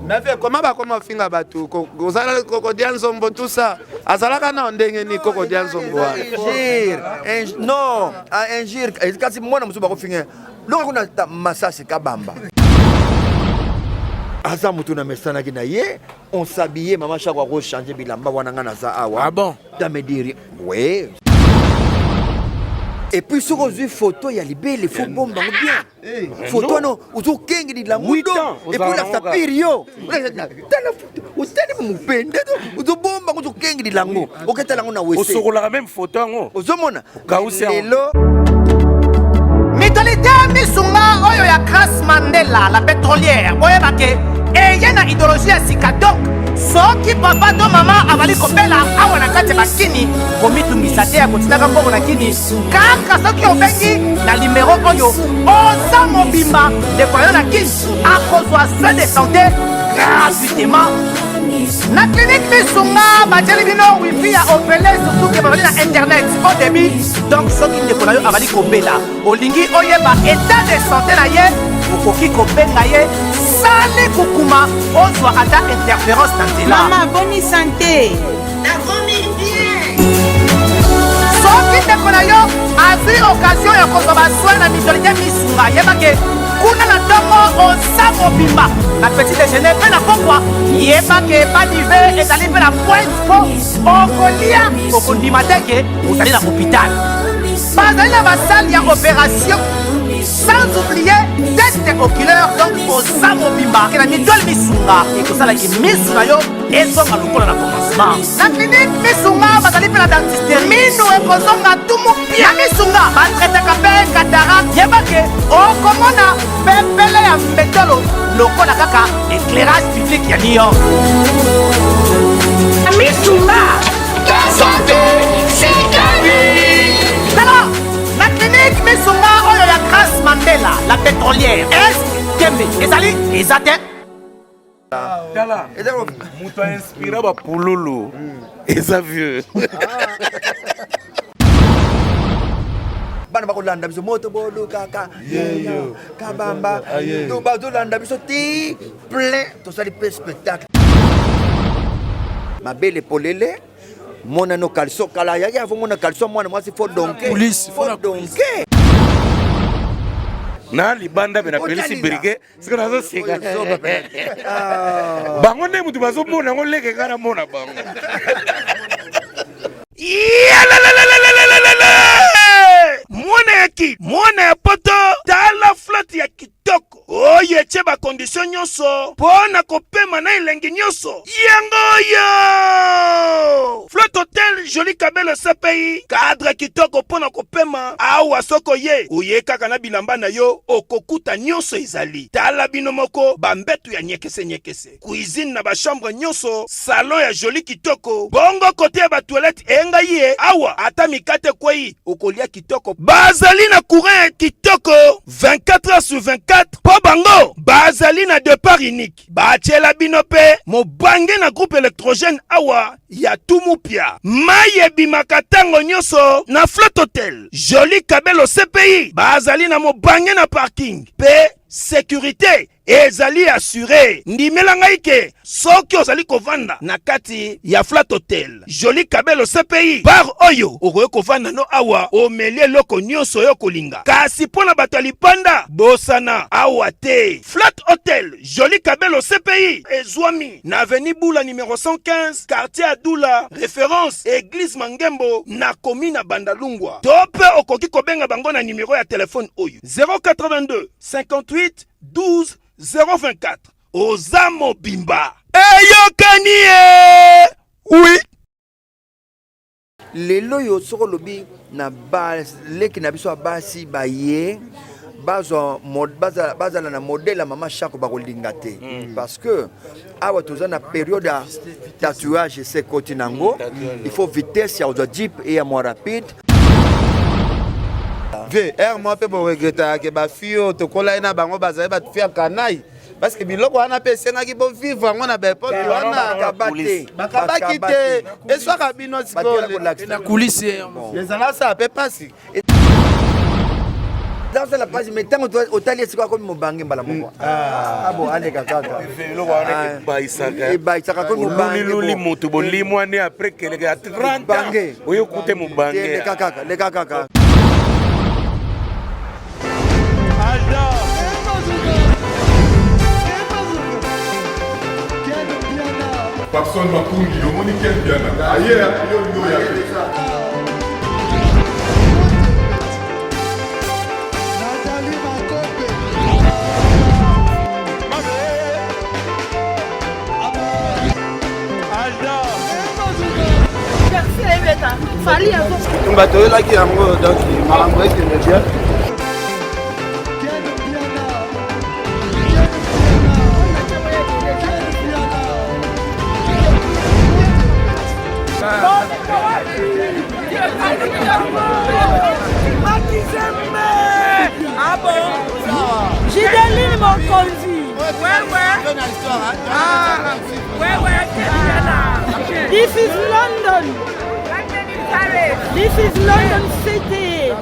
Mais vieux, comment bakoma ofinga bato ozala koko dia nzombo tout ça azalaka na ndenge nini koko dia nzombo wana injure non injure kasi mwana mosusu bakofinga loka kuna masasi kabamba aza moto na mesanaki na ye on s'habillait mama shako ako changer bilamba wana nga naza awa ah bon dame dire oui et puis soki ozwi photo ya libele fo bomba yango bien foto wana ozokenge lilangudo epuis olakisa pire yo tala foto otali mopende ozobomba ngo ozokenge lilango oketala yango na wese osokolaka meme foto yango ozomona lelo Mutualité misunga oyo ya Grace Mandela la pétrolière boyeba ke eye na idéologie ya sika donc soki papa to mama abali kobela awa na kati ya bakini komitungisa te ya kotindaka mbongo na kini kaka soki obengi na limero oyo oza mobimba ndeko na yo na kin akozwa soin de santé gratuitement na clinique misunga batieli bino wifi ya ofele surtout ke bazali na internet au débit donc soki ndeko na yo azali kobela olingi oyeba état de santé na ye okoki kobenga ye sali kukuma ozwa ata interférence na nzela mama boni sante soki ndeko na yo azwi occasion ya kozwa basoin na mutualité misunga yeba ke kuna na ntongo oza mobimba na petit déjeuner mpe na pokwa yeba ke badive ezali mpe na pointe mpo okolia okondima te ke ozali na hôpital bazali na basale ya opération sans oublier test oculaire donc oza mobimba ke na mitoile misunga ekosalaki misu na yo ezonga lokola na commencement na clinique misunga bazali mpe na dentiste minu ekozonga tumu pia misunga batretaka mpe cataracte yeba ke okomona pepele ya mbetolo lokola kaka éclairage public ya new york misunga santé tala na clinique misunga oyo ya grace mandela la pétrolière est tembe ezali eza te tala moto ainspira bapululu eza vieux bana bakolanda biso moto bolukaka yeyo kabamba to bazolanda biso ti plein tosali mpe spectacle mabele polele monano caleçon kala yaki afo mona caleçon mwana mwasi fo donke fo donke na libanda mpe napelisi brike sika nazoseka ah. bango nde motu bazomona yango leke ngai namona bango mwana ya ki mwana ya poto tala flotte ya kitoko oyo etie bakondisio nyonso mpo na kopema na elengi nyonso yango oyo flotte hotel joli kabelo cpi cadre kitoko mpo na kopema awa soko ye oye kaka na bilamba na yo okokuta nyonso ezali tala bino moko bambetu ya nyekese nyekese cuisine na bachambre nyonso salon ya joli kitoko bongo kote ya batoilette engai ye awa ata mikate ekwei okolia kitoko bazali na courant ya kitoko 24 heures sur 24 mpo bango bazali na depart unique batiela bino mpe mobange na groupe électrogène awa ya tumupia mai ebimaka ntango nyonso na flotte hotel joli kabelo cpi bazali na mobange na parking mpe sécurité ezali assure ndimela ngai ke soki ozali kovanda na kati ya flat hotel joli kabelo cpi bar oyo okoki kovanda no awa omeli eloko nyonso oyo okolinga kasi mpo na bato ya lipanda bosana awa te flat hotel joli kabelo cpi ezwami na avenue bula numero 115 quartier adula référence église mangembo na komi na bandalungwa to mpe okoki kobenga bango na nimero ya telefone oyo 082 58 12 024 oza mobimba eyokani ye oui lelo oyo soki olobi na baleki na biso ya basi baye bazwa bazala na modèle ya mama shako bakolinga te mm. parce que awa toza na période ya tatouage ese ekoti nango mm, il faut vitesse ya kozwa jeep eya mwa rapide vie heure moko mpe boregretaka ke bafille oyo tokolaki na bango bazali bafille ya kanai parce que biloko wana mpe esengaki bovivre yango na baepoke wana bakabaki te eswaka bino sikoyo na kulise ezala sala mpe mpasi. Azosala mpasi mais ntango otali esika akomi mobange mbala moko. Mm. Ah, ah bon aleka kaka. Eloko wana ah. ebayisaka. Ebayisaka akomi mobange. Oluliluli moto bolimwani après keleke ya 30 ans. Oyo okute mobange. Leka kaka, leka kaka. Papson Makungi, omoni Ken Mpiana aye yo olingi oya te. Bitumba toyelaki yango donc makambo ekende bien. Gideline Mokonzi. Ouais, ouais. Ah, ouais, ouais, This is London. This is London City.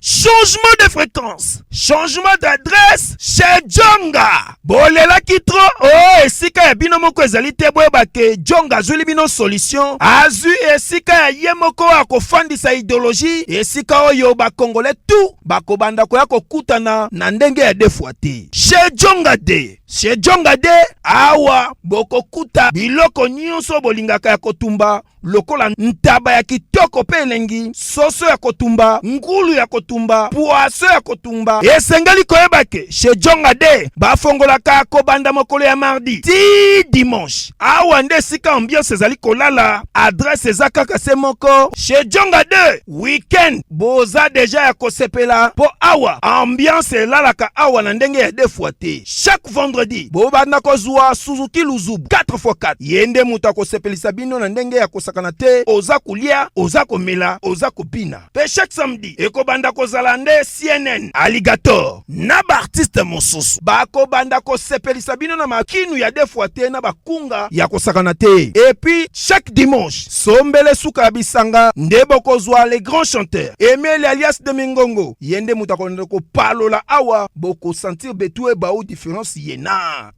Changement de fréquence, changement d'adresse chez Djonga. Bolelaki trop oh esika ya bino moko ezali te boyeba ke Djonga azwili bino solution. Azwi esika ya ye moko akofandisa idéologie esika oyo ba Congolais tout bakobanda koya kokutana na ndenge ya deux fois te. Chez Djonga de Chez Djonga de awa bokokuta biloko nyonso bolingaka ya kotumba lokola ntaba ya kitoko mpe elengi, soso ya kotumba, ngulu ya kotumba, poisson ya kotumba. Esengeli koyeba ke chez Djonga de bafongolaka kobanda mokolo ya mardi ti dimanche. Awa nde esika ambiance ezali kolala, adresse eza kaka se moko chez Djonga de weekend boza deja ya kosepela mpo awa ambiance elalaka awa na ndenge ya deux fois te. Chaque vendredi bobanda kozwa Suzuki Luzubu 4x4 ye nde moto akosepelisa bino na ndenge ya kosakana te, oza kolia, oza komela, oza kobina. Pe chaque samedi ekobanda kozala nde CNN, Alligator na ba artistes mosusu bakobanda kosepelisa bino na makinu ya deux fois te na bakunga ya kosakana te. Et puis chaque dimanche sombele suka ya bisanga nde bokozwa les grands chanteurs Emeli alias de Mingongo ye nde moto akolanda kopalola awa bokosentir betu ebau difference ye na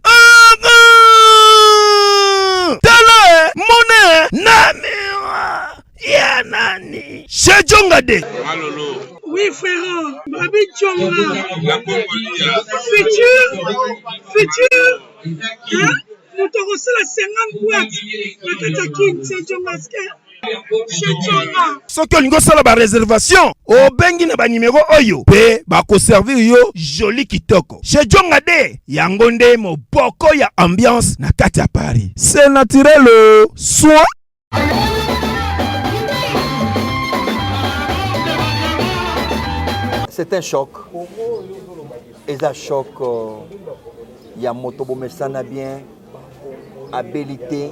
tala mone na mira ya nani chez Djonga de Oui frère, Babi Djonga. Futur, futur, hein? Moto akosala 50 boîte na kati ya kin, c'est Djonga Chez Djonga. Soki olingi osala ba reservation obengi na ba numero oyo pe bakoservir yo joli kitoko. Chez Djonga de yango nde moboko ya ambiance na kati ya Paris. C'est naturel soin. C'est un choc. Eza choc euh, ya moto bomesana bien abeli te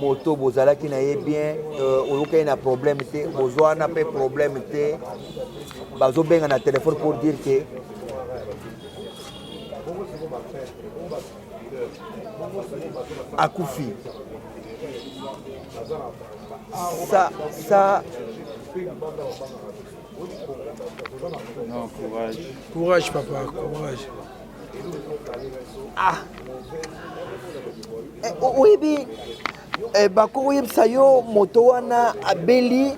moto bozalaki na ye bien euh, oyokaki na problème te bozwana mpe problème te bazobenga na téléphone pour dire que akufi ça ça Non, courage. Courage, papa, courage. Ah. Eh, oyebi eh, bakoyebisa yo moto wana abeli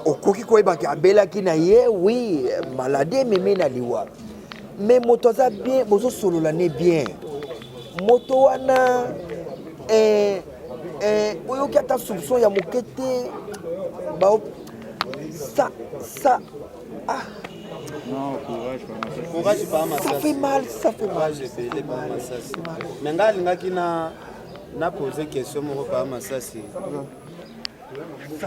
okoki koyeba ke abelaki na ye oui maladie ememi na liwa mais moto aza bien bozosolola ne bien moto wana eh, eh, oyoki ata soupçon ya moke te ba ça ça ah Non, courage, courage pa ça fait mal, ça fait mal. Mais nga alingaki na na poser question moko pa masasi.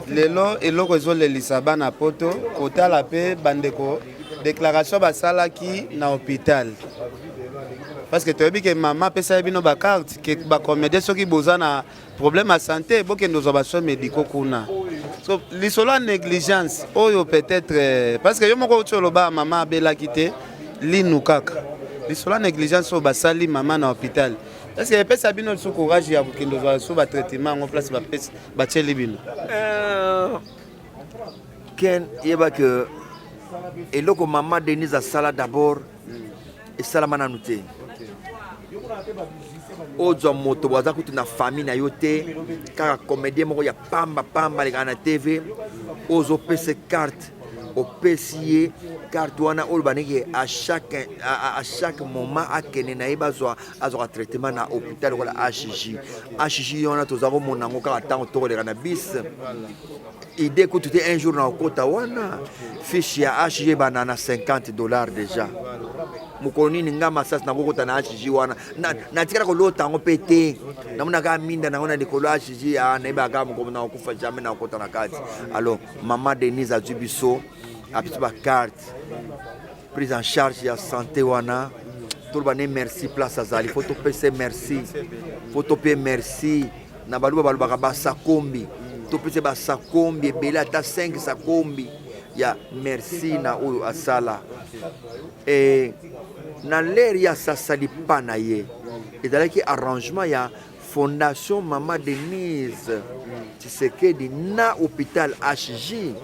Lelo eloko ezolelisa bana poto kotala mpe bandeko déclaration basalaki na hôpital parce que toyebi ke mama apesaki bino bacarte ke bacomédien soki boza na problème ya santé bokende ozwa basoin médicaux kuna so lisolo ya négligence oyo peut-être euh, parce que yo moko outi oloba mama abelaki te linu kaka lisolo ya négligence oyo basali mama na hôpital. Est ce que epesa bino lisusu courage ya kokende kozwa lisusu batraitement yango place bapesi batieli bino? Ken, yeba ke eloko mama Denise asala d'abord esalama nanu te. Ozwa moto bo aza kutu na famille na yo te, kaka comédien moko ya pamba pamba alekaka na TV, ozopesa carte, opesi ye carte wana oyo bandeki à chaque moment akende na ye bazwa azwaka traitement na hôpital lokola HJ. HJ wana toza komona yango kaka ntango tokoleka na bis. Idée kutu te un jour na okota wana fiche ya HJ ebanda na 50 $ déjà. Mokolo nini nga masasi nakokota na HJ wana, natikala kolota yango mpe te, namonaka minda nango na likolo HJ, nayebaka mokolo nakokufa jamais nakokota na kati. Alors mama Denise azwi biso, apesi ba carte prise en charge ya santé wana, toloba ne merci place azali, faut topesa merci, faut tope merci na baluba balobaka basakombi, topesa basakombi ebele ata 5 sakombi ya merci na oyo asala. E na lere ya sasali pa na ye ezalaki arrangement ya fondation mama Denise Tshisekedi na hôpital HJ.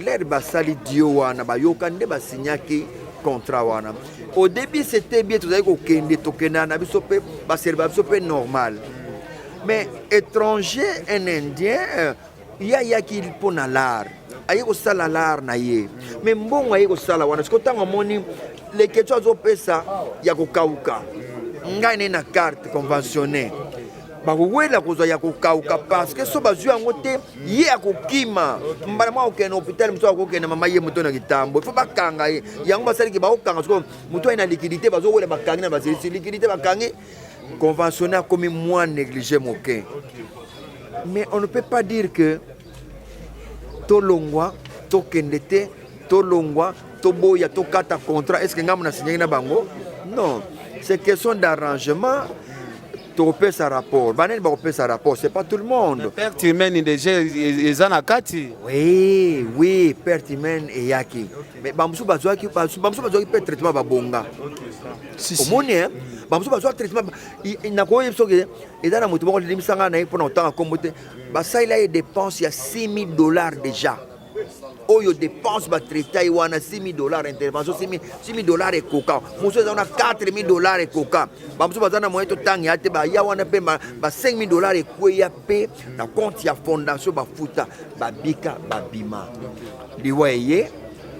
Lere basali dio wana bayoka nde basignaki contrat wana. Au début c'était bien, tozali kokende tokendaka na biso mpe baserva biso mpe normal, mais étranger, un indien, ye ayaki mpo na lar, aye kosala lar na ye, mais mbongo aye kosala wana sikoyo ntango amoni leketio azopesa ya kokauka, ngai naye na carte conventionné, bakowela kozwa ya kokauka parce que so bazwi yango te ye akokima mbala moko akokende na hôpital mosusu, akokende mama ye moto na kitambo, ifo bakanga ye. Yango basaliki bakokanga sikoyo moto aye na liquidité, bazowela bakangi na baselisi liquidité, bakangi conventionné, akomi moins négligé moke. Mais on ne peut pas dire que tolongwa tokende te, tolongwa toboya tokata contrat. Est ce que ngambo na signaki na bango? Non, c'est question d'arrangement. Tokopesa rapport, banani bakopesa rapport? C'est pas tout le monde. Perte humaine déjà eza na kati. Oui, perte humaine eyaki, mais bamosusu bazwaki, bamosusu bazwaki mpe traitement babonga. Omoni, bamosusu bazwa traitement. Nakoyebi soki eza na moto moko limbisanga na ye mpona kotanga nkombo te, basalela ye dépense ya 6000 $ déjà. Oyo dépense batraita ye wana 6000 $, intervention 6000 $ ekoka. Mosusu eza wana 4000 $ ekoka. Bamosusu baza na moyen totanga ya te, baya wana mpe ba 5000 $ ekweya mpe na compte ya fondation, bafuta, babika, babima. Liwa eye.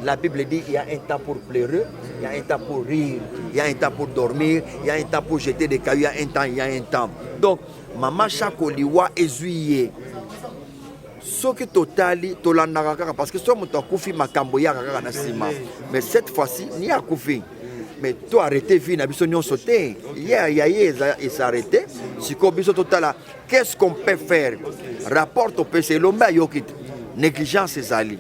La Bible dit: il y a un temps pour pleurer, il y a un temps pour rire, il y a un temps pour dormir, il y a un temps pour jeter des cailloux, il y a un temps, il y a un temps. Donc, Mama Chako liwa ezwi ye. Soki totali, tolandaka kaka parce que soki moto akufi, makambo eyaka kaka na nsima. Mais cette fois-ci ni akufi, mais to arrêté vie na biso nyonso te, ye ya ye esarrêté. Sikoyo biso totala qu'est-ce qu'on peut faire. Rapport topesa, elombe ayoki te négligence ezali.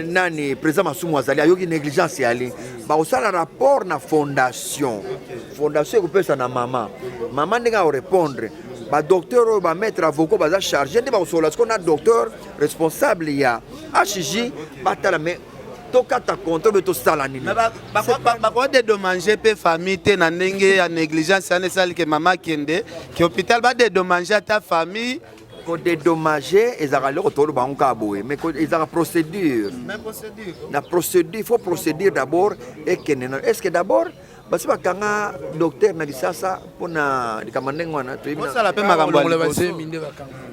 Nani, président Masumu azali, ayoki négligence eyali, bakosala rapport na fondation. Fondation ekopesa na mama. Mama ndenge akorépondre, badocteur oyo, bamaître avocat baza chargé nde bakosolola sikoyo na docteur responsable ya HJ, batala. Mais tokata contrat mpe tosala nini? Bakodédommager mpe famille te na ndenge ya négligence wana esalike mama akende ke hôpital, badédommager ata famille? Kodédommager ezalaka eloko toloba yango kaka boye, mais ezalaka procédure. Na procédure, il faut procédure d'abord ekende na. Est ce que d'abord basi bakanga docteur na Kisasa mpona likambo ndenge wana? Osala mpe makambo ya liboso.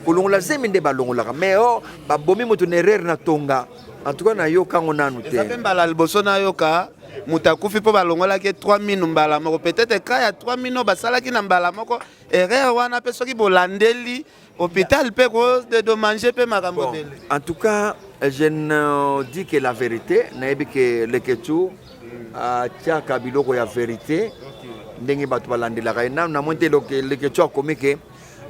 Kolongola zemi nde balongolaka, mais o babomi moto na erreur na tonga, en tout cas nayokango nanu te. Eza mpe mbala liboso nayoka moto akufi mpo balongolaki 3 mino mbala moko. Peut-être ka ya 3 mino basalaki na mbala moko erreur wana mpe, soki bolandeli hôpital mpe kodédommager mpe makambo ebele. En tout cas, je ne dis que la vérité. Nayebi ke Leketu atiaka biloko ya vérité ndenge bato balandelaka ye. Nanu namoni te Leketu akomi ke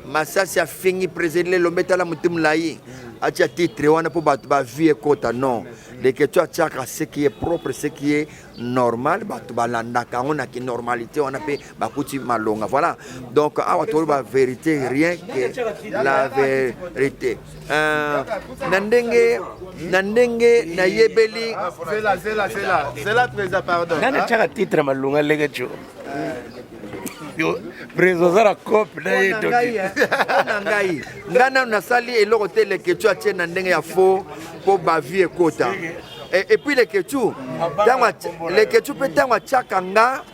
masasi afingi président Elombe, tala motu molai atia titre wana mpo bato bavie ekota. Non, Leketu atiaka ce qui est propre, ce qui est normal, bato balandaka yango na kinormalité wana mpe bakuti malonga. Voilà, donc awa toloba vérité, rien que la vérité. Na ndenge nayebeli. Zela, zela, zela, zela, président, pardon. Nani atiaka titre malonga, Leketu? Yo preso aza na cope na ye na ngai ngai nanu nasali eloko te leketchu atie na ndenge ya faux mpo bavie ekota et puis leketchu ntango leketchu mpe ntango atiaka nga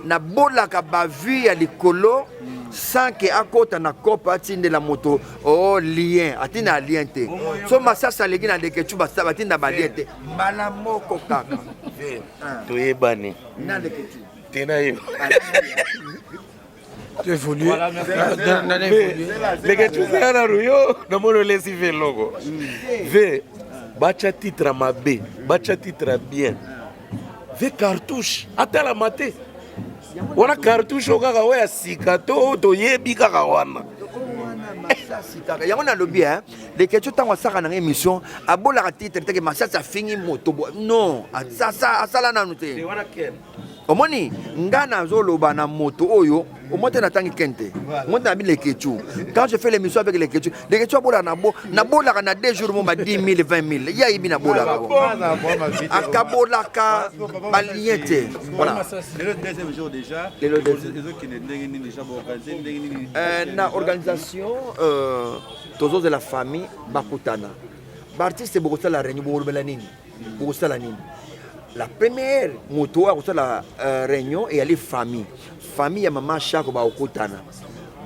nabolaka bavue ya likolo sans ke akota na cope atindela moto o oh, lien atinda lien te so masasi aleki na leketchu batinda balien te mbala moko kaka toyebani na leketchu te na ye évolue leke tuzala na ruyo namoni olesi ve eloko ve batya titre ya mabe batya titre ya bien ve cartouche atalama te wana cartouche oyo kaka oyo ya sika to oyo toyebi kaka wana kaka yango nalobi leketio ntango asaka nanga émission abolaka titre teke masasi afingi moto non asala nanu te omoni nga nazoloba na moto oyo omoni te natangi ken te omoni te nabi leketchu quand je fais l'émission avec leketchu leketchu abolaka na bo nabolaka na deux jours mo ba 10 000 20 000 ye ayebi nabolaka akabolaka balien te voilà lelo deuxième euh, na organisation euh, tozozela famille bakutana baartiste bokosala réunion bokolobela nini bokosala nini la première moto oyo akosala euh, réunion eyali famille famille ya mama shako bakokutana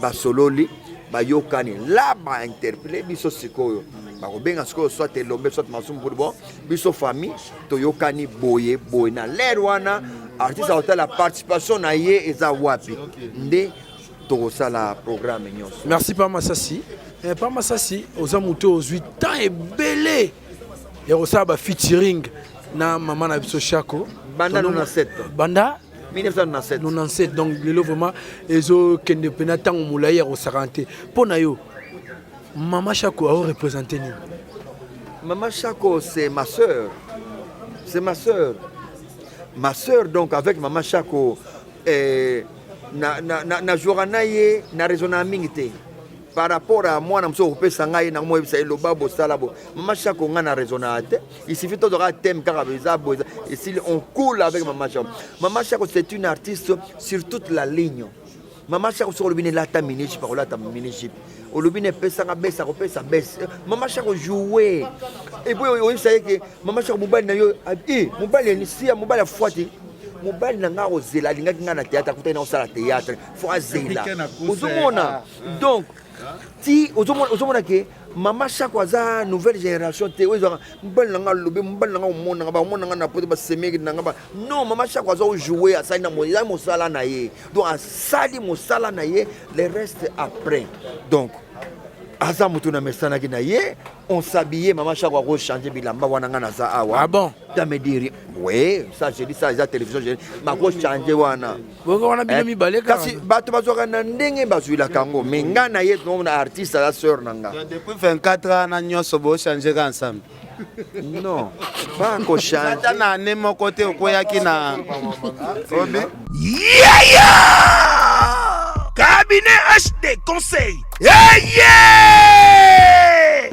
basololi bayokani la bainterpele biso sikoyo bakobenga sikoyo soit elombe soit masumu mpudi bon biso famille toyokani boye boye na lere wana artiste akotala participation na ye eza wapi nde tokosala programme nyonso merci pa masasi eh, pa masasi oza moto ozwi temps ebele ya kosala ba featuring na mama na biso Shako banda 97 banda 1997 97 donc lelo vraiment ezokende mpena ntango molai ya kosakana te mpo na yo mama Shako ao représente nini mama Shako c'est ma sœur c'est ma sœur ma sœur donc avec mama Shako eh, na, na, na, na jouaka na ye na raisonnaka mingi te par rapport à mwana mosusu okopesa ngai ye nango moyebisa ye loba bosala bo mama shako ngai na raisonnaka te il suffit tozwaka thème kaka eza boye esili on coule avec mama shako mama shako c'est une artiste sur toute la ligne mama shako soki olobi nelata minijipe akolata minijipe olobi na epesanga bese akopesa bese mama shako joue epuis oyebisa ye ke mama shako mobali na yo e mobali siya mobali afuati mobali na ngai akozela alingaki ngai na théâtre akutaki na kosala théâtre fo azela ozomona donc ti ozomona ke mama shako aza nouvelle génération te oyo ezalaka mobali na ngai alobi mobali na ngai omona ngai baomona ngai na poto basemeki na ngai non mama shako aza ojoue asali na eza mosala na ye donc asali mosala na ye le reste après donc aza moto na mesanaki na ye on s'habillait mama shako ako changer bilamba wana ngai naza awa ah bon me dire oui ça je dis ça eza télévision je bako changer wana bongo wana bino eh, mibale kasi bato bazwaka na ndenge bazwilaka yango mais ngai na ye na artiste aza sœur na nga depuis 24 ans na nyonso bochange ka ensemble non pas kochange ata na année moko te okweyaki na obi yaya cabinet hd conseil eye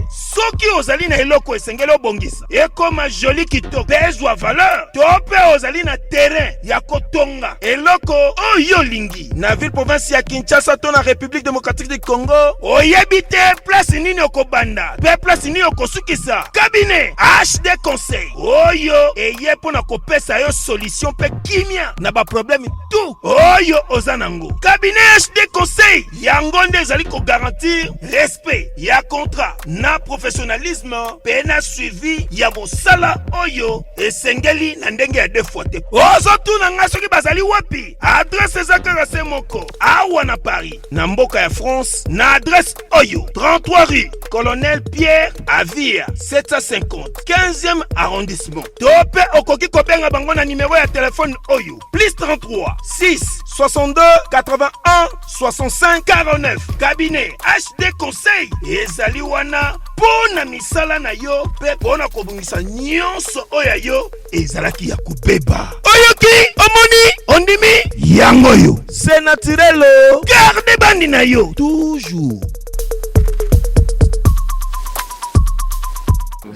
soki ozali na eloko esengeli obongisa ekoma joli kitoko mpe ezwa valeur to mpe ozali na terrain ya kotonga eloko oyo olingi na ville province ya kinshasa to na république démocratique du congo oyebi te place nini okobanda mpe place nini okosukisa cabinet hd conseil oyo eye mpo na kopesa yo solution mpe kimia na baproblème tout oyo oza nango cabinet hd conseil yango nde ezali kogarantir respect ya contrat na professionnalisme mpe na suivi ya mosala oyo esengeli na ndenge ya deux fois te ozotuna ngai soki bazali wapi adrese eza kaka se moko awa na paris na mboka ya france na adrese oyo 33 rue colonel pierre avia 750 15e arrondissement to mpe okoki kobenga bango na nimero ya telefone oyo plus 33 6 62 81 65 49 cabinet hd conseil ezali wana mpo na misala na yo mpe mpo na kobongisa nyonso oyo ya yo ezalaki ya kobeba oyoki omoni ondimi yango oyo c'est naturel garde bandi na yo toujours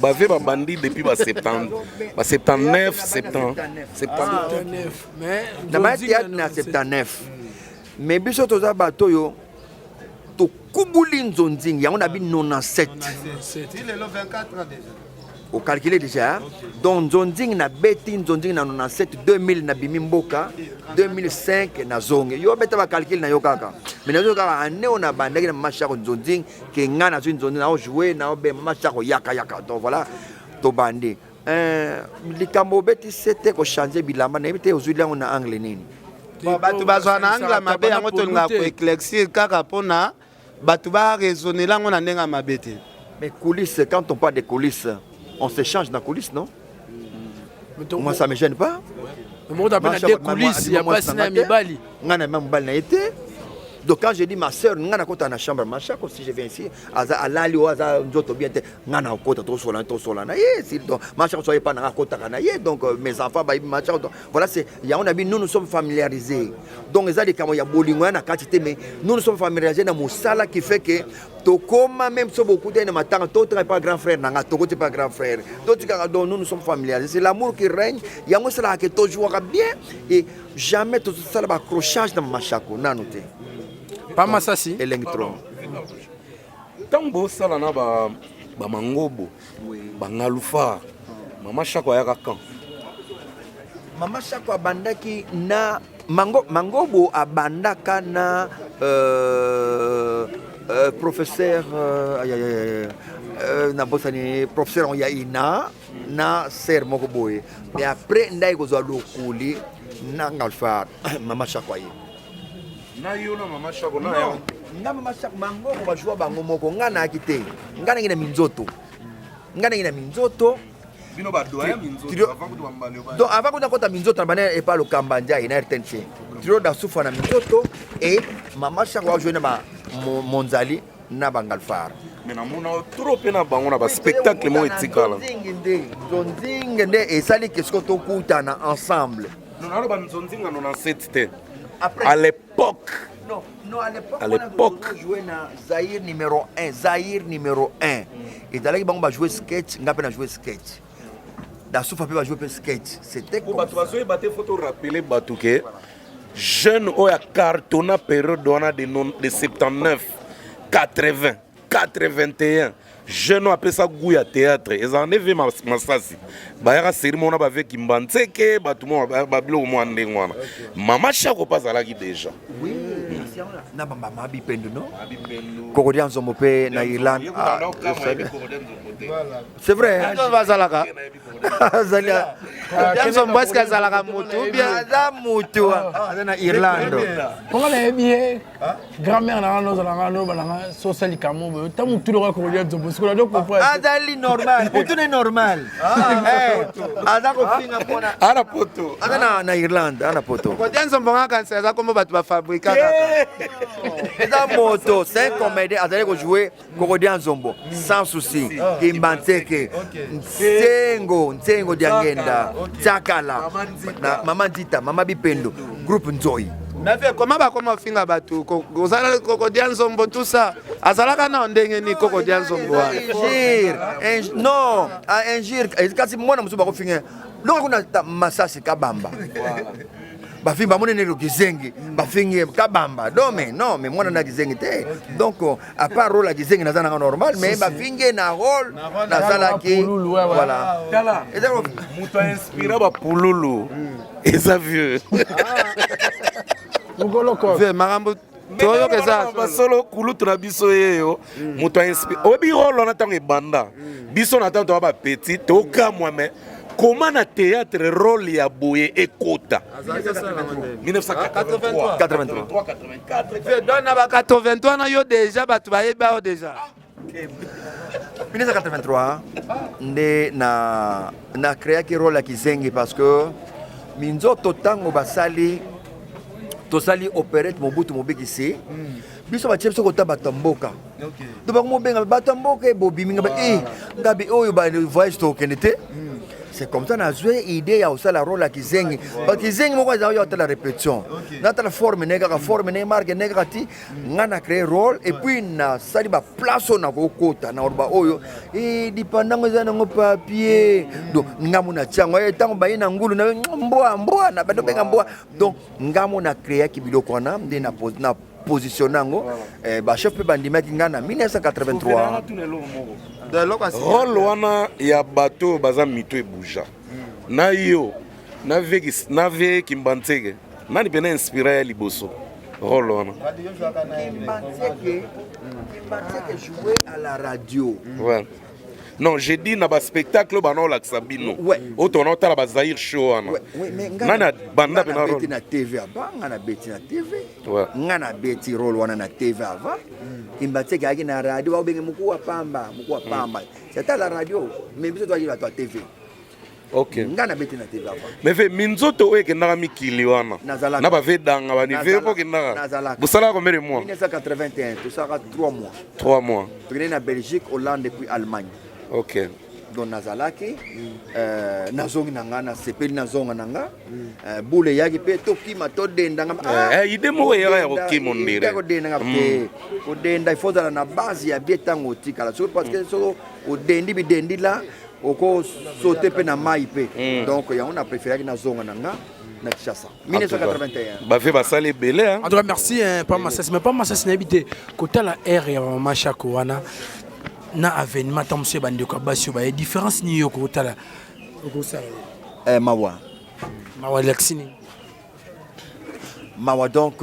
bave babandi depuis ba 70 ba 79 70 79 na ba théâtre na 79. Mais biso toza bato oyo tokubuli nzonzing yango na bi 97. Ti lelo 24 ans déjà. Ocalcule déjà hein? Donc nzonzing na beti nzonzing na 97 2000 na bimi mboka 2005 na zongi. Yo beta ba calcul na yo kaka. Mais nazo kaka année on a bandaki na mama Chako nzonzing ke nga na zwi nzonzing na jouer na obe mama Chako yaka yaka. Donc voilà tobandi. Eh, likambo obeti sete ko changer bilamba nayebi te ozwi yango na angle nini. Bon, bato bazwa na angle ya mabe yango tolingaka koéclaircir kaka mpona bato baraisonnela yango na ndenge ya mabe te. Mais coulisses, quand on parle de coulisses, on se change dans coulisses, non? Moi, ça me gêne pas. Mais on appelle des coulisses, il y a pas si na mibali. Nga na mibali na été. Donc quand je dis ma soeur, nga na kota na chambre, ma chaque si je viens ici, aza alali o aza nzoto bien te, nga na kota to sola to sola na ye, si donc ma chaque soyez pas na kota na ye, donc euh, mes enfants ba ma chaque donc voilà c'est ya on a dit nous nous sommes familiarisés. Donc eza likambo ya bolingo ya na kati te mais nous nous sommes familiarisés na mosala qui fait que tokoma même so bokutani na matanga totika pa grand frère na nga tokoti pa grand frère totikaka donc nous nous sommes familiarisés c'est l'amour qui règne yango esalaka ke tojouaka bien et jamais tozosala baaccrochage na mashako nanu te pa masasi elengi trop ntango bosala na bamangobo bangalufar mama shako ayaka quand mama shako abandaki na Mango, mangobo abandaka na euh, euh, professeur euh, aïe, aïe, aïe, euh, nabosani professeur ya ina na ser moko boye mais après ndai kozwa lokoli na ngalfar mama shako aye na yo na mama shako na yo nga mama shako mangobo bajua bango moko nga nayaki te nga nangi na minzoto nga nangi na minzoto bino ba doyen minzoto avant kutu bambali donc avant kutu nakota minzoto na bana epa lokamba ndiaye na rtnc trio da sufa na minzoto et mama shako ajoue na ba monzali na bangalfar mais namona trop mpe na bango na baspectacle moko etikala nzonzingi nde nzonzingi nde esali kesiko tokutana ensemble naloba nzonzinga 97 te à l'époque Non, non, à l'époque, à l'époque, jouait na Zaïre numéro 1, Zaïre numéro 1. Et bango ba jouer sketch, nga pe na jouer sketch. Da soufa pe ba jouer pe sketch. C'était comme bato bazoyeba te faut to rappeler bato ke jeune oyo acartonna période wana de, non, de 79 80 81 jeune oyo apesa gout ya théâtre ezala nde vie masasi bayaka seri mona bave kimbantseke bato babiloko mwa ndenge wana mama shako mpe azalaki déjà na bamama bipendu no kokodia nzombo mpe na irlande ah, c'est vrai bazalaka azali nzombo eske azalaka motu bien aza motu aza na irlande mponga nayebi ye Grand mère na nga ozala nga loba na nga so osali likambo boye ta motu lokola kokolia nzombo sikola do comprendre azali normal motu ne normal ah. eh, aza kofinga mpona ana poto aza na, na irlande ana poto kodia nzombo nga kanisa aza kombo bato bafabrika kaka eza moto c'est un comédien azali kojoue kokodia nzombo sans souci kimbanseke nsengo nsengo diangenda tsakala mama nzita mama bipendo groupe nzoi Nave koma bakoma ofinga bato ozala kokodia nzombo tout ça azalaka na ndenge nini kokodia nzombo wana injure non injure eh, kasi mwana mosusu bakofinga longa kuna masasi kabamba bafingi bamoni neti kizengi bafingi kabamba non mais non mais mwana na kizengi te donc euh, à part rôle ya kizengi naza nanga normal mais bafingi ye na rôle nasalaki voilà tala moto ainspira bapululu eza vieux vieux makambo toyoka eza basolo kulutu na biso yeyo moto ainspire oyebi rôle wana ntango ebanda biso na ntango toya bapetit tokamwa mais koma na théâtre rôle ya boye ekota 1983 84 donc na ba 83 na yo déjà bato bayebi yo déjà 1983 nde na na créaki rôle ya kizengi parce que minzoto ntango basali tosali operete mobutu mobikisi mm. biso batie biso kota bato ya mboka to bango mobenga bato ya mboka ebobimi nga eh, ngabi oyo ba voyage tokende te hmm. C'est comme ça nazwe idée ya kosala role ya kizengi. Ba kizengi moko azali ya kotala répétition. Natala forme ne kaka forme ne marque ne kaka ti nga na créer role et puis nasali ba place oyo nakokota na koloba oyo eh, lipandango eza nango papier. Donc nga mo natia yango eh, ntango baye na ngulu na mbwa mbwa na bando benga mbwa. Donc nga mo na créaki biloko wana nde na na positionne yango eh, ba chef mpe bandimaki nga na 1983. Role wana ya bato oyo baza mito ebuja na yo na vie Kimbanseke, nani mpena inspira ya liboso role wana? Kimbanseke, Kimbanseke jouait à la radio. Ouais. Non, j'ai dit na ba spectacle oyo bana olakisa bino. Oyo tona otala ba Zaire show wana. Ouais, mais nga Nani abanda nga mpena nabeti role? na TV avant, nga nabeti na TV. Ouais. Nga nabeti role wana na TV avant. Kimbanseke ayaki na radio, baobenge mokuwa pamba, mokuwa pamba. C'était à la radio, mais biso toyaki bato ya TV. Nga nabeti na TV avant. Mais ve minzoto oyo ekendaka mikili wana Nazalaka. na bavedanga banive mpo okendaka Nazalaka. bosalaka combien de mois? 1981, tosalaka 3 mois. 3 mois. Tokendaki na Belgique, Hollande et puis Allemagne. Donc nazalaki nazongi na nga, nasepeli nazonga na nga. Bule eyaki mpe tokima todenda nga. Idée moko eyaka ya kokima Idée ya ondire. kodenda nga te. Kodenda il faut ozala na base ya bien ntango otikala. Soki parce que soki odendi bidendi la okosaute mpe na mai mpe. Donc yango na préféraki nazonga na nga na Kinshasa. 1981. Bave basali ebele hein. En tout cas, merci hein, pas Massassi. Mais pas Massassi nayebi te kotala air ya mama Chako wana na avènement ntango mosusu ya bandeko ya basi oyo baye différence nini yo kotala okosala? Mawa. Mawa elakisi nini? Mawa donc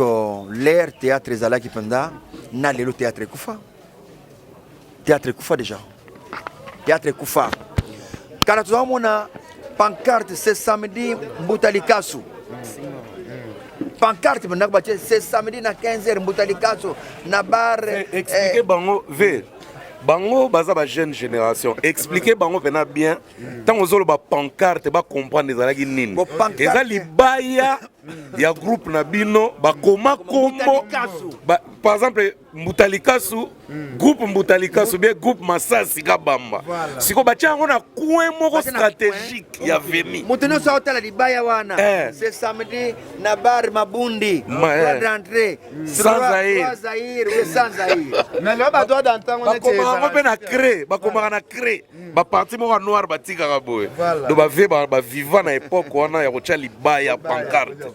l'air théâtre ezalaki mpenza na lelo théâtre ekufa. Théâtre ekufa déjà. Théâtre ekufa. Kala tozomona pancarte c'est samedi Mbuta Likasu. Pancarte mpenza batie c'est samedi na 15h Mbuta Likasu na bar. Expliquez bango ve bango baza ba jeune génération, expliquez bango mpena bien ntango ozoloba pancarte bacomprendre ezalaki nini. Bon, pancarte- Eza libaya ya groupe na bino bakoma kombo par exemple Mbuta Likasu, groupe Mbuta Likasu bien groupe Masasi Kabamba. Siko batia yango na coin moko Batia na stratégique ya veni. Moto nyonso aotala libaya wana. C'est samedi na bar Mabundi. Ma, Droit d'entrée. Sans Zaïre. Droit Zaïre, oui, sans Zaïre. Mais lelo ba droit d'entrée ngo neti Bakomaka yango mpe na ezalaka. cré, bakomaka na cré. Baparti moko ya noir batikaka boye. Voilà. Donc bave baviva na époque wana ya kotia libaya pancarte.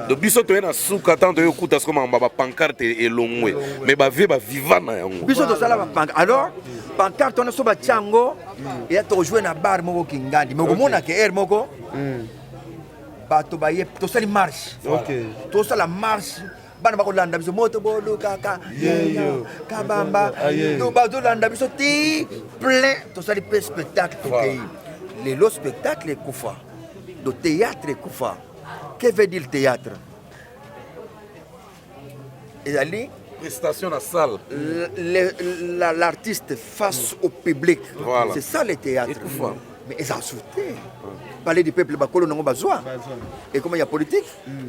Donc biso toye na suka ntango toye kokuta siko makambo ya bapancarte elongwe. Mais bave baviva na yango. Biso tosala ba pancarte. Alors, pancarte wana so batia yango, eya tojoue na bar moko Kingandi. Mais okomona ke air moko, bato baye tosali marche. Tosala marche. Bana bakolanda biso moto bolukaka yeyo kabamba. Donc bazolanda biso ti plein tosali pe spectacle tokei. Lelo spectacle ekufa. Do théâtre ekufa. Que veut dire théâtre? Ezali prestation na salle. L'artiste face au public. Voilà. C'est ça le théâtre. Ekufa. Mais ils ont sauté. Palais du peuple bakolo nango bazwa. Et comment il y a politique?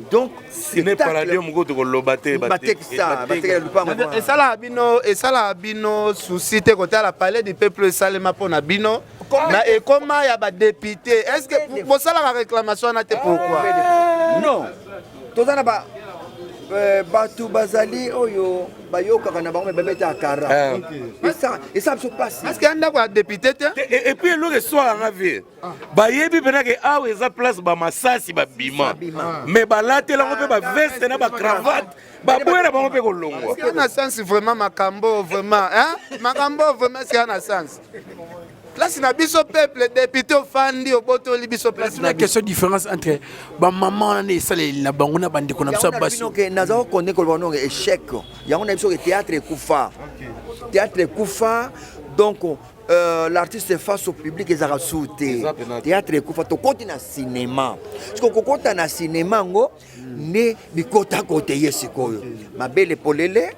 Donc Ciné Palladium moko tokoloba te, batekisa, batekela lupango. Esalaka bino, esalaka bino souci te kotala palais du peuple esalema mpo na bino na ekoma ya badepute? Est ce que bosalaka réclamation wana te? Pourquoi? Non, toza na ba bato bazali oyo bayokaka na bango me babeta kara. Esa biso pasi. Parce que ya ndako ya député te. Et puis eloko eswaka nga vie, bayebi mpena ke awa eza place bamasasi babima, mais balatelango mpe baveste na bacravate, baboya na bango mpe kolongwa. Est-ce qu'il y a na sens vraiment makambo vraiment, hein? Makambo vraiment, est-ce qu'il y a na sens? Place na biso peuple, député ofandi obotoli biso place na La question différence entre ba maman wana esaleli na bango na bandeko na biso ya Yango na basi. bino ke naza kokonde koloba nonge échec. Yango na biso ke théâtre ekufa. Théâtre ekufa, donc l'artiste face au public ezalaka su te. Eza pena te. Théâtre ekufa, tokoti na cinéma. Siko kokota na cinéma ngo nde bikota kote ye sikoyo. Mabele polele.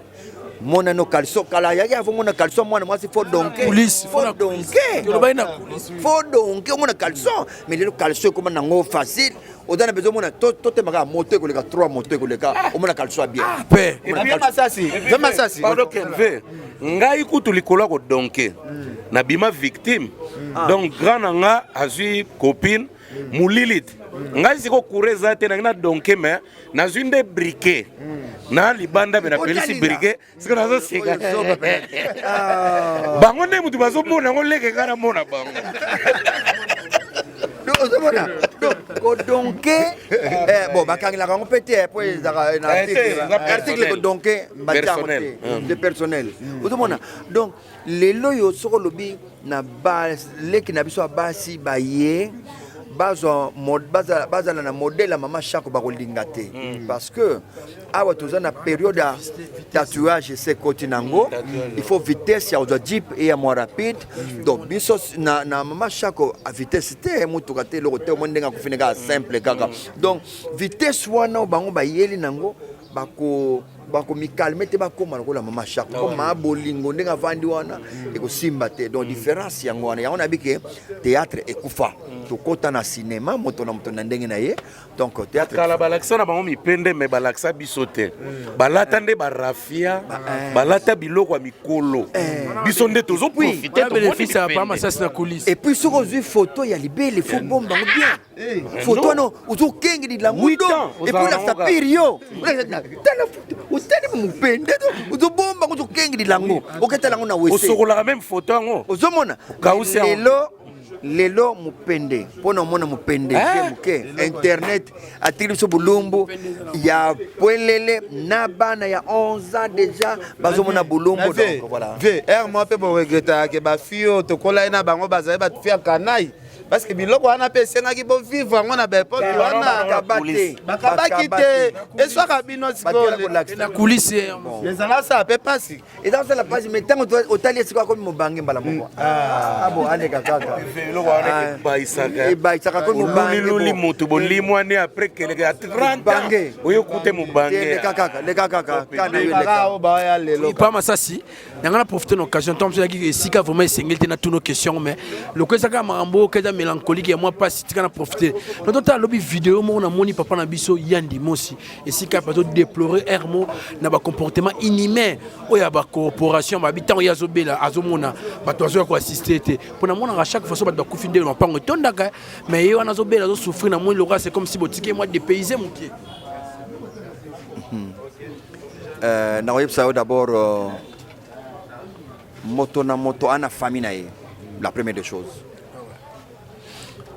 Monano caleçon kala yaki afo mona caleçon mwana mwasi fo donke fo donke fo donke omona caleçon mais lelo caleçon ekoma nango facile oza na besoin omona totema kaka moto ekoleka 3 moto ekoleka omona caleçon ya bien ah, pardon Kelve ngai kutu likolo ya kodonke nabima victime ah. Donc grand na nga azwi copine molili te ngai siko courant eza te nangi na donke mais nazwi nde briquet na libanda mpe napelisi briquet siko nazoseka bango nde motu bazomona yango leke ngai namona bango. Ozomona kodonke eh, bon bakangelaka yango mpe te po ezalaka na eh, article kodonke batiango te de personnel. Ozomona donc lelo oyo soki olobi na baleki na biso ya basi baye bazwa bazala na modèle ya mama Shako bakolinga te mm. Parce que awa toza na période ya tatouage ese ekoti nango mm, il faut vitesse ya kozwa jeep e ya mwa rapide mm. Donc biso na, na mama Shako a vitesse te, motuka te, eloko te, omoni ndenge akufi kaka simple kaka. Donc vitesse wana bango bayeli nango bako bakomikalme te, bakóma lokola mama Shako koma bolingo ndenge avandi wana ekosimba te. Donc différence yango wana, yango nayebi ke théâtre ekufa, tokɔta na cinéma, moto na moto na ndenge na ye. Donc théâtre kala balakisa na bango mipende me balakisa biso te, balata nde barafia, balata biloko ya mikolo, biso nde tozoprofite. Et puis soki ozwi photo ya libele, fo bomba yango bien. Photo wana ozokengeli langudo et puis olakisa pire yo tala photo otali mopende ozobomba ngo ozokengeli lango oketala yango na wese. Osokolaka même photo yango. Ozomona lelo lelo mopende mpo na omona mopende je moke internet atiki biso bolumbu ya pwelele na bana ya 11 ans déjà bazomona bolumbu. Donc voilà. V r moi mpe boregretaka ke bafille oyo tokolai na bango bazali bafille ya kanai parce que biloko wana mpe esengaki bovivre yango na baepoke wana bakabaki te eswaka bino sikoyo. Na coulisse. Ezala sala mpe mpasi. Eza kosala mpasi mais ntango otali esika akomi mobange mbala moko abo aleka kaka. Eloko wana ebayisaka. Ebayisaka komi mobange motu bolimwani après keleke ya 30 ans oyo kute mobange. Leka kaka, leka kaka. Kana lelo. Pa Masasi nanga na profite na occasion ntango mosusu ezalaki esika vraiment esengeli te na tuno question mais loko ezaka makambo oyo eza mélancolique ya mwa mpasi, tika na profite na totala lobi video moko namoni papa na biso Yandi Mosi esika bazodéplorer ermo na bacomportement inhumain oyo ya bacorporation babi ntango ye azobela azomona bato bazoya koassiste te mpo namonaka chaque fois so bato bakufi nde mapango etondaka mais ye wana azobela azosouffrir namoni lokola c'est comme si botiki mwa dépaysé moke. Nakoyebisa yo d'abord moto na moto ana famille na ye. La première des choses,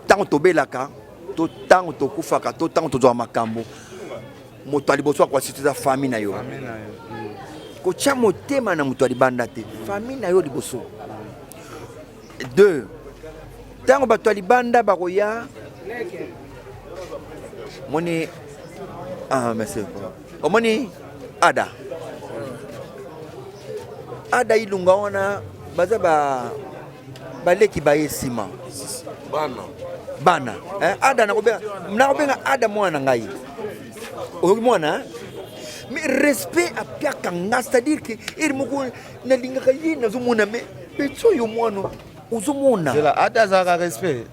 ntango tobelaka to ntango tokufaka to ntango tozwaka makambo, moto ya liboso akoassiste eza famille na yo. Kotia motema na moto ya libanda te, famille na yo liboso. Deux, ntango bato ya libanda bakoya moni, ah, merci, omoni ada ada ilunga wana baza ba baleki baye nsima. Bana. Bana eh, ada nakobenga nakobenga ada mwana na ngai oyoki mwana mais respect apiaka nga, c'est-à-dire que eri moko nalingaka ye nazomona mais petit oyo mwana ozomona. Ada azalaka respect.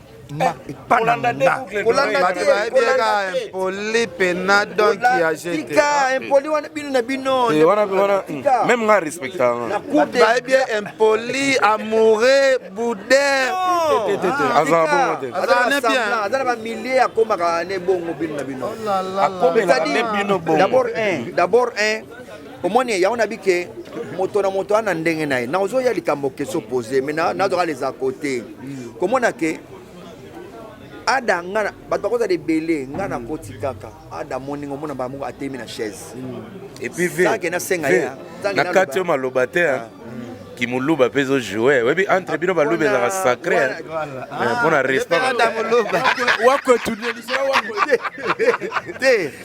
Kolanda bato bayebi kaka impoli pena donc ya tika impoli wana bino na bino. Même nga respectanga. Bayebi impoli, amoureux, boudin. Azala bongo te. Aza na bamilie akomaka ne bongo bino na bino. Akomelaka nde bino bongo. D'abord un, d'abord un omoni yango nabi ke moto na moto ana ndenge na ye naozoya likambo question posé mais nazwaka les à côté komona ke ada nga bato bakozala ebele nga nakoti kaka ada moninga omona mbala moko atemi na chaise. Et puis nasenga ye na kati oyo maloba te. Kimuluba mpe ezo joue oyebi entre bino baluba ezalaka sacré mpo na respect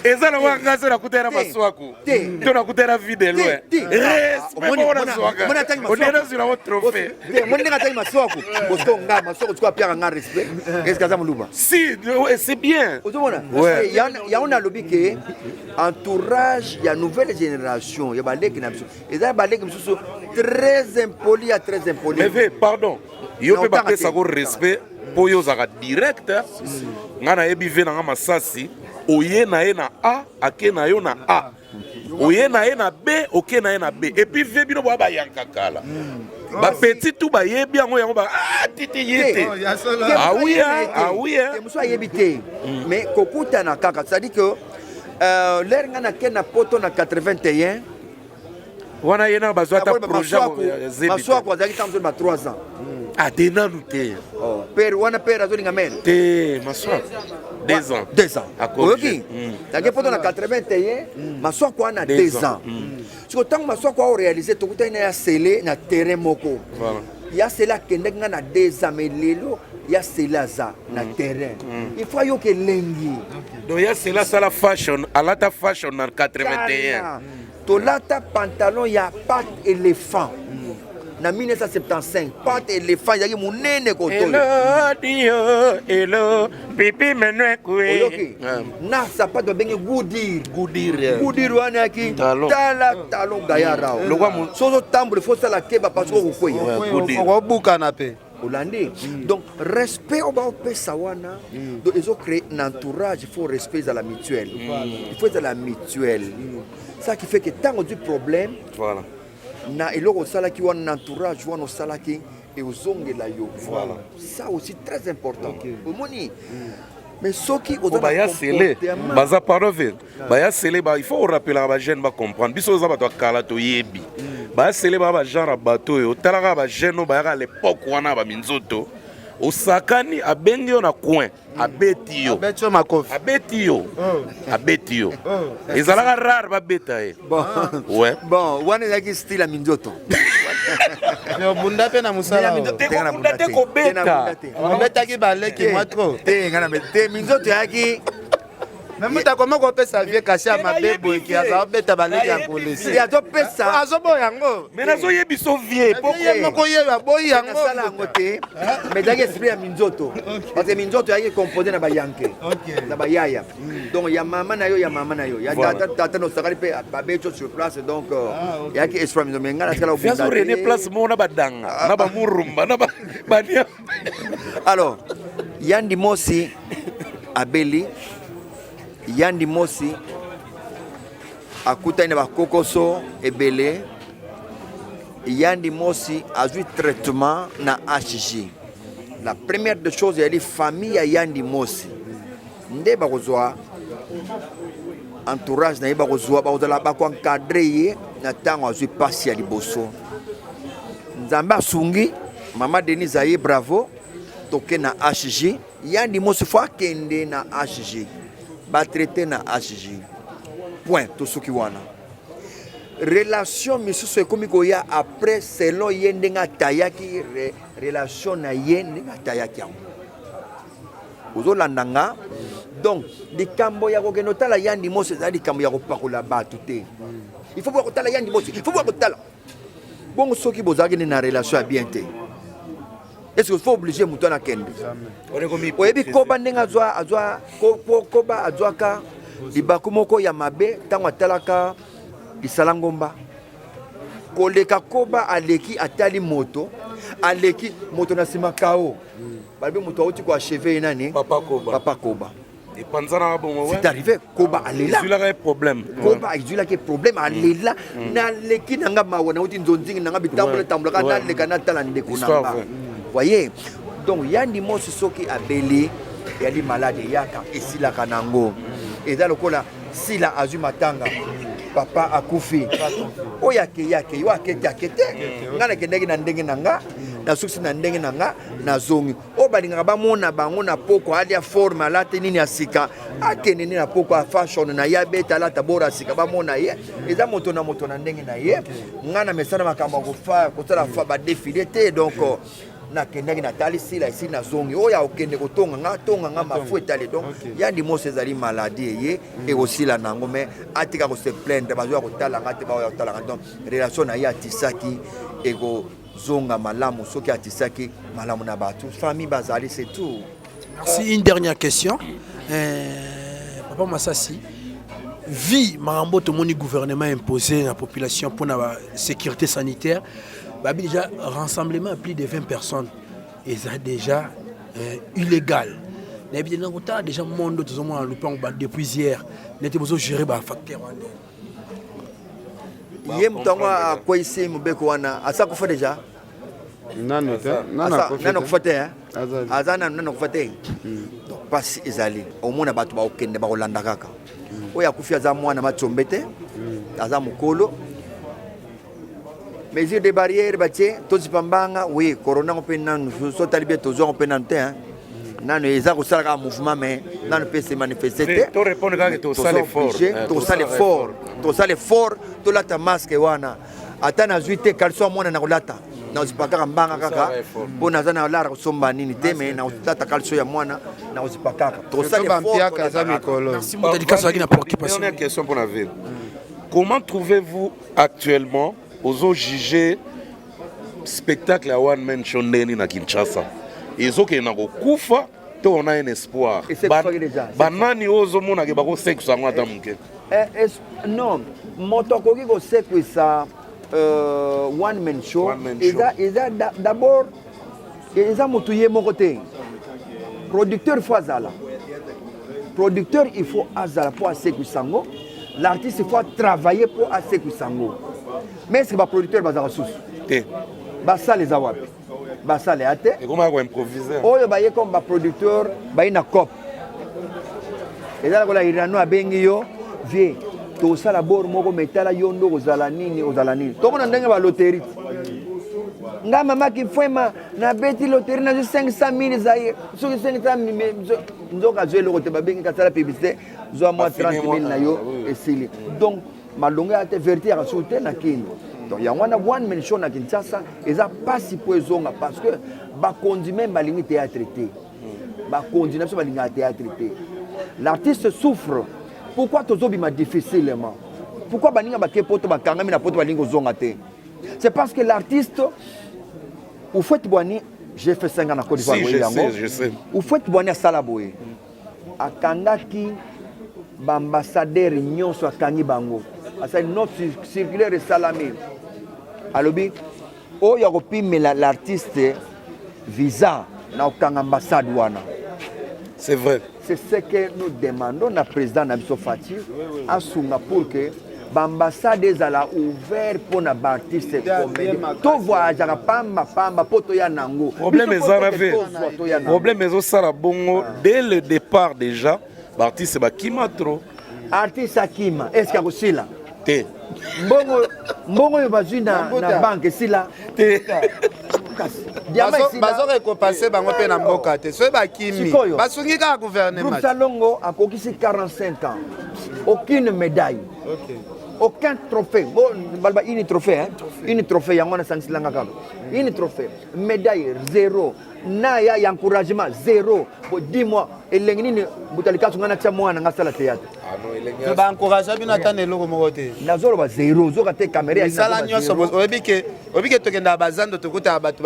eza na waka ngai so nakutani na maswaku to nakutani na vie de loin respect moko nazwaka ondenge nazwila ngo trophée omoni ndenge atangi maswaku bosiko nga maswaku sikoyo apiaka nga respect est ce que aza moluba si c'est bien ozomona yango nalobi ke entourage ya nouvelle génération ya baleki na biso eza baleki mosusu très impoli ya très impoli mais pardon yo mpe bapesako respect mpo yo ozalaka direct ngai nayebi ve na ngai masasi oye na ye na a ake na yo na a oye na ye na b oke na ye na b epuis ve bino boya bayanka kala bapeti tu bayebi yango yango ba ah, titi ye te awuya awuya mosusu ayebi te mais kokutana kaka c'est-à-dire que euh, lere ngai nake na poto na 81 wana ye na bazwa ata projet masuaku azalaki ntango ba 3 ans ate ah, nanu te oh, pere wana pere azolinga mere te masuaku 2 ans 2 ans oyoki hmm. nake poto na 81 hmm. masuaku wana 2 ans hmm. siko ntango masuaku aorealise tokutani na ya sele na terrain moko ya sele akendaki nga na 2 ans mais lelo ya sele aza na terrain il faut ayoka elengi donc ya sele asala fashion alata fashion na 81 Tolata pantalon ya patte elephant na 1975 patte elephant ezalaki monene kotoyo elo pipi menwekwe na sapato babengi gudir gudir wana yaki tala talon gayara soki ozotambola ifo osala keba parce que okokweya okobukana mpe olandi donc respect oyo baopesa wana donc ezo créer na entourage il faut respect ezala mutuel il faut ezala mutuel ça qui fait que ntango ozwi problème voilà. na eloko osalaki wana na entourage wana osalaki eozongela yo voilà. ça aussi très important omoni mais soki oza baya sele baza pardon ve baya sele ba il faut orapelaka bajeune bacomprendre biso oza bato ya kala toyebi baya sele baa bagenre ya bato oyo otalaka bajeune oyo bayaka l'époque wana baminzoto osakani abengi yo na coin abeti yo abeti yo makofi abeti yo abeti yo ezalaka rare babeta ye bon ouais. bon wana ezalaki style ya minzoto obunda mpe na mosala tekobunda te kobeta obetaki baleki mwa trop te nga na te minzoto eyaki me moto akoma kopesa vie kasi ya mabe boye ke aza obeta baleki ya polisi azopesa azoboya yango me nazoyebiso vie ye moko ye aboyi yango nasala yango te mais ezalaki esprit ya minzoto parce que minzoto eyaki compose na bayanke na bayaya donc ya mama na yo ya mama na yo ya tata tata nosakali mpe babeti yo sur place donc eyaki esprit ya minzoto mais ngai natikala obunda rene place moko na badanga na bamurumba na bania alors yandi mosi abeli yandi mosi akutani na bakokoso ebele yandi mosi azwi traitement na hg la première des choses eyali famille ya yandi mosi nde bakozwa entourage na ye bakozwa bakozala bakoencadre ye na ntango azwi mpasi ya liboso nzambe asungi mama denise aye bravo toke na hg yandi mosi fo akende na hg batraite na hg point tosuki wana relation misusu ekomi koya après selon ye ndenge atayaki re, relation na ye ndenge atayaki yango ozolanda nga donc likambo ya kokende otala yandi mosi ezali likambo ya kopakola bato te il faut boya kotala yandi mosi il faut boya kotala bongo soki bozalaki nde na relation ya bien te est ce que faut oblige moto wana akende oyebi koba ndenge azwa azwa koba azwaka libaku moko ya mabe ntango atalaka lisala ngomba koleka koba aleki atali moto aleki moto na nsima kao balobi moto auti koacheve ye nani papa koba, papa koba. Epanzanaka bongo c'est arrivé koba alela ezwilaka ye problème koba ezwilaki ye problème alela mm. naleki na nga mawa nauti nzonzingi na nga bitambola tambolaka naleka natala ndeko na nga voyez donc yandi mosi soki abeli eyali malade eyaka esilaka nango eza lokola sila azwi matanga papa akufi oyo akei akei oyo akete akete ngai nakendaki na ndenge na nga. Nasukisi na ndenge na nga, nazongi. Oyo balingaka bamona bango na poko, alia forme, alate nini ya sika, akende nde na poko ya fashion na ye, abeta alata bora ya sika, bamona ye. Eza moto na moto na ndenge na ye. Nga na mesana makambo ya kofa kosala fa ba défilé te, donc nakendaki natali sila esili nazongi. Oyo akokende kotonga nga, tonga nga mafu etali. Donc ya ndimoso ezali maladie eye ekosila nango, mais atika kose plaindre, bazoya kotala nga te, baoya kotala nga. Donc relation na ye atisaki ekozonga malamu soki atisaki malamu na bato famille bazali, c'est tout. Merci. Une dernière question. Papa Massassi, vie makambo tomoni gouvernement imposé la population pour la sécurité sanitaire, babi déjà rassemblement à plus de 20 personnes eza déjà illégal. Nayebi te nango tala déjà monde tozomona lupango ba depuis hier neti bozogérer bafacteur wana. Ye moto yango akweyisi mobeko wana, asa kufa déjà. Nano te. Nano kufa te, aza nano nano kufa te. Donc mpasi ezali, omona bato bakokende bakolanda kaka. Oyo akufi aza mwana matsombe te, aza mokolo. Mesure de barrière batie, tozipa mbanga. Oui, corona ngo mpe nanu sotali bien, tozwa ngo mpe nanu te, nanu eza kosala kaka mouvement, mais nanu mpe se manifeste te. Tosala effort, tosala effort, tolata masque wana. Ata nazwi te caleçon ya mwana, na kolata nakozipa kaka mbanga kaka mpo naza na lara kosomba nini te, mais nakolata caleçon ya mwana, nakozipa kaka. Tosala effort. Dernière question pour la ville: comment trouvez-vous actuellement ozo juger spectacle ya one man show ndeni na Kinshasa? Ezokende na kokufa to on a un espoir? Banani oyo ozomonake bakosekisa yango ata moke? Non, moto akoki kosekwisa one man show eza, eza d'abord eza moto ye moko te. Producteur faut azala, producteur il faut azala mpo asekwisa yango. L'artiste il faut travailler mpo asekwisa yango. Mais est-ce que baproducteur bazalaka susu? Te. Basala eza wapi? Basala ya te. Ekomaka koimprovise. Oyo baye comme baproducteur, baye na cop, eza lokola Irano abengi yo: "Vie, tosala bor moko, metala yo nde ozala nini, ozala nini." Tomona ndenge baloterie. Nga mama Kifwema nabeti loterie, nazwi 500 000 zaire, soki 500 000, nzoka azwi eloko te. Babengi kasala publicité, zwa mwa 30 000 na yo, esili. Donc malongo ya te, vérité yaka suku te na Kini. Donc yango wana one man show na Kinshasa eza mpasi mpo ezonga, parce que bakonzi même balingi théâtre te. Bakonzi na biso balingaka théâtre te. L'artiste souffre. Pourquoi tozobima difficilement? Pourquoi baninga bake poto, bakangami na poto, balingi kozonga te? C'est parce que l'artiste Houphouët-Boigny, j'ai fait 5 ans na Côte d'Ivoire. Si, je sais, je sais. Houphouët-Boigny asala boye, akangaki baambassadeur nyonso, akangi bango, asali note circulaire esalami, alobi oyo akopimela l'artiste visa na kokanga ambassade wana. C'est vrai. C'est ce que nous demandons na président na biso Fatshi, asunga pour que baambassade ezala ouvert mpona baartiste comédie. Tovoyageaka pamba pamba mpo toya nango. Problème eza na ve, problème ezosala bongo dès le départ déjà baartiste bakima trop. Artiste akima, est ce que akosila? Te. Mbongo, mbongo oyo bazwi na banque esila? Te. Bazorécompense bango mpe na mboka te. Soki bakimi, basungi kaka gouvernement. Salongo akokisi 45 ans, aucune médaille, aucun trophée. Bon, baloba une trophée, hein? Une trophée yango wana esangisilanga kaka une trophée, médaille zéro, na ya encouragement zéro. Bon, dis-moi, elengi nini moto alikasu ngai natia mwana nga asala théâtre? Baencourage bino ata na eloko moko te. Nazoloba zéro, ozoka te caméra. Misala nyonso, oyebi ke oyebi ke tokendaka bazando, tokutaka bato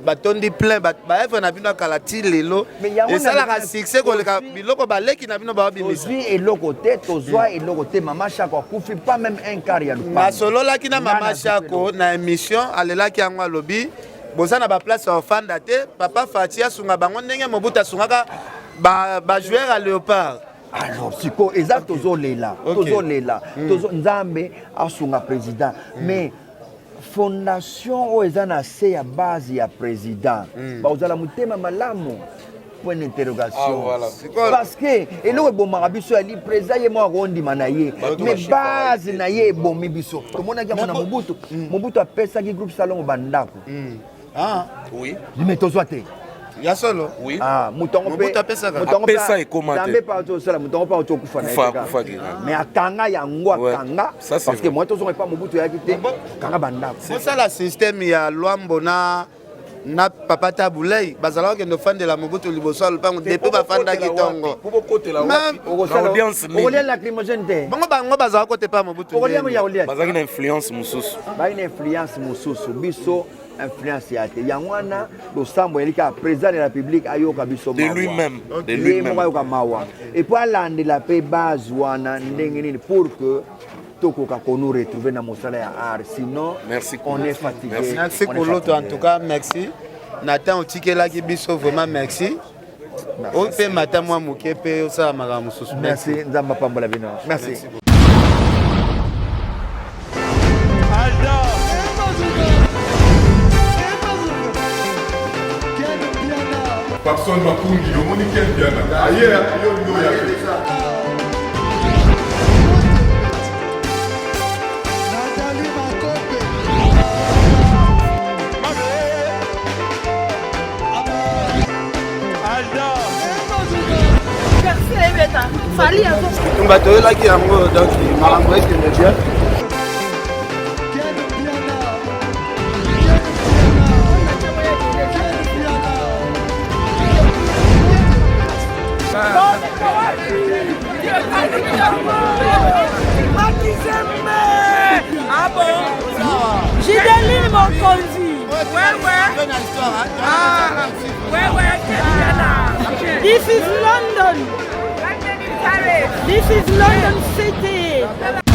batondi plein. Baevre na bino akala ti lelo esalaka succès koleka biloko baleki na bino baobimisa. Tozwi eloko te, tozwa eloko te. Mama Shako akufi, pas même un quart ya lupango. Nasololaki na mama Shako na émission, alelaki yango, alobi boza na baplace ya ofanda te. Papa Fatshi asunga bango ndenge Mobutu asungaka bajoueur ya Léopard. Alors sikoyo eza tozolela, tozolela, Nzambe asunga président. Mais fondation oyo eza na se ya base ya président, bakozala motema malamu? Point d'interrogation. Ah, voilà. Parce que eloko ebomaka biso yali président ye moko akondima na ye, mais base na ye ebomi biso. Tomonaki yango na Mobutu. Mobutu apesaki groupe Salongo bandako. Ah. Oui. Mais tozwa te. Ya solo? Oui. Ah, moto yango mpe apesaka. Apesa ekoma te. Nzambe pa tosala moto yango pa otokufa na ye. Mais akanga yango akanga parce que moi tozonga epa Mobutu yaki te. Kanga bandako. Bosala système ya Luambo na na papa Tabuley bazalaka kokende ofandela Mobutu liboso ya lopango depuis bafandaki ntongo. Okolia lacrymogène te. Bango bango bazalaka kote pa Mobutu. Okolia ya kolia. Bazalaki na influence mosusu. Bazalaki na influence mosusu biso influence ya te yango wana losambo eyali kaka président de la république ayoka biso de lui-même de lui-même moko ayoka mawa et puis alandela mpe base wana ndenge nini pour que tokoka ko nous retrouver na mosala ya art sinon merci, on est fatigué merci, merci koloto en tout cas merci na temps otikelaki biso vraiment merci opema ata mwa moke mpe osala makambo mosusu merci nzambe apambola bino merci, merci. Papson Makungi, omoni Ken Mpiana aye yo olingi oya te. Bitumba toyelaki yango donc makambo ekende bien. Gideline Mokonzi. Ouais, ouais. Ah, ouais, ouais, This is London. This is London City.